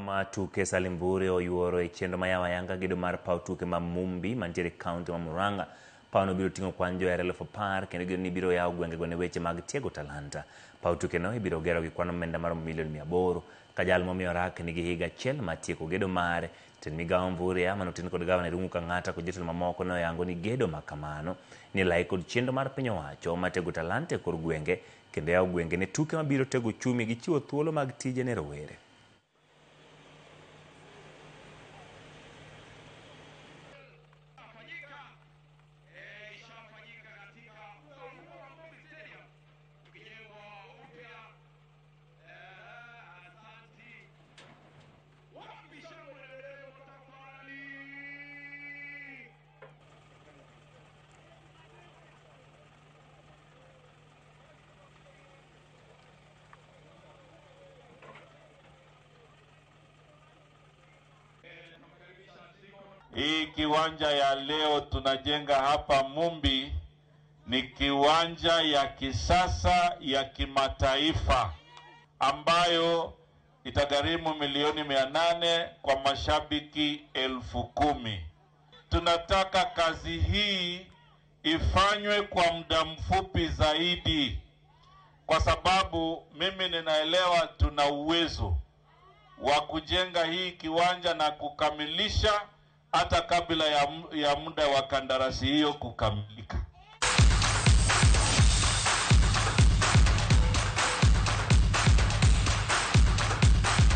Ma tuke Salim Mvurya oyuoro e chenro ma yawo ayanga gedo mar paw tuke ma Mumbi mantiere e kaunti ma Murang'a. Pawno biro ting'o kwan johera 10,000 kendo igeno ni biro yawo gwengego ne weche mag tiego talanta. Paw tukeno ibiro gero gi kwan omenda maromo milion 800. Ka jal momiyo orak nigi higa achiel mar tieko gedo mare, jatend migawo Mvurya manotin kod gavana Irungu Kang'ata kod jotelo mamoko ne oyango ni gedo ma kamano ni lai kod chenro mar piny owacho mar tego talanta e kor gwenge kendo yawo gwenge ne tuke mabiro tego uchumi gi chiwo thuolo mag tije ne rowere. Hii kiwanja ya leo tunajenga hapa Mumbi ni kiwanja ya kisasa ya kimataifa ambayo itagharimu milioni 800 kwa mashabiki 10,000. Tunataka kazi hii ifanywe kwa muda mfupi zaidi, kwa sababu mimi ninaelewa tuna uwezo wa kujenga hii kiwanja na kukamilisha hata kabla ya muda wa kandarasi hiyo kukamilika.